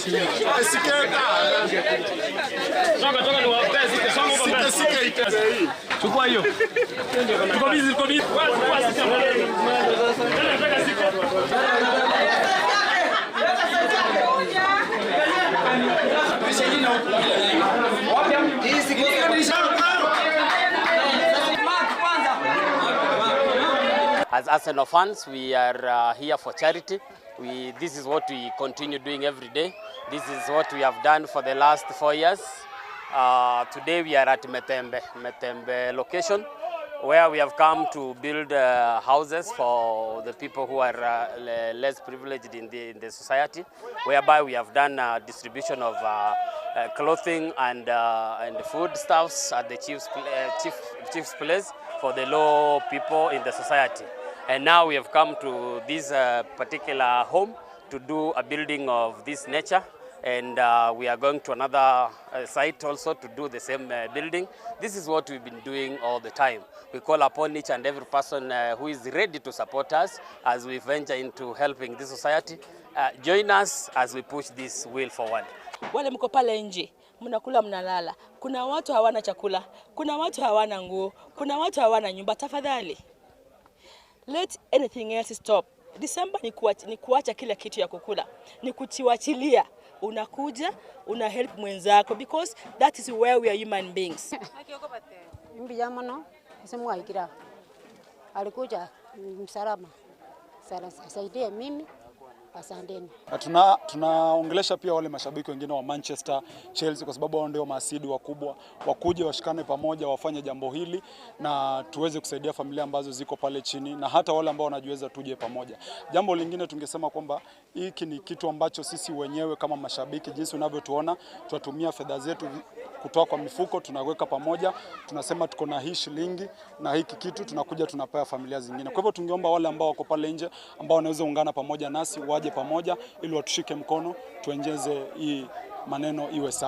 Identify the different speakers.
Speaker 1: Toka toka ni wapee sike songa huko mbele. Sike sike. Chukua hiyo. Tuko busy, tuko busy. Chukua sike. Nataka sike.
Speaker 2: As Arsenal fans, we are here for charity. This is what we continue doing every day. This is what we have done for the last 4 years. Today we are at Metembe, Metembe location, where we have come to build houses for the people who are less privileged in the society, whereby we have done distribution of clothing and foodstuffs at the chief's place for the low people in the society. And now we have come to this particular home to do a building of this nature. And we are going to another site also to do the same building. This is what we've been doing all the time. We call upon each and every person who is ready to support us as we venture into helping this society. Join us as we push this wheel forward.
Speaker 3: Wale mko pale nje mnakula mnalala, kuna watu hawana chakula, kuna watu hawana nguo, kuna watu hawana nyumba. Tafadhali let anything else stop. December ni kuacha kila kitu ya kukula, ni kuchiwachilia. Unakuja una help mwenzako because that is where we are human beings.
Speaker 4: Mbuya mono ase mwaikira alikuja msalama sana, saidie mimi, asanteni.
Speaker 5: Na tunaongelesha pia wale mashabiki wengine wa Manchester, Chelsea, kwa sababu hao ndio maasidi wakubwa, wakuje washikane pamoja, wafanye jambo hili na tuweze kusaidia familia ambazo ziko pale chini na hata wale ambao wanajiweza tuje pamoja. Jambo lingine tungesema kwamba hiki ni kitu ambacho sisi wenyewe kama mashabiki, jinsi unavyotuona, tunatumia fedha zetu kutoka kwa mifuko, tunaweka pamoja, tunasema tuko na hii shilingi na hiki kitu, tunakuja tunapea familia zingine. Kwa hivyo tungeomba wale ambao wako pale nje ambao wanaweza ungana pamoja nasi waje pamoja ili watushike mkono, tuenjeze hii maneno iwe sawa.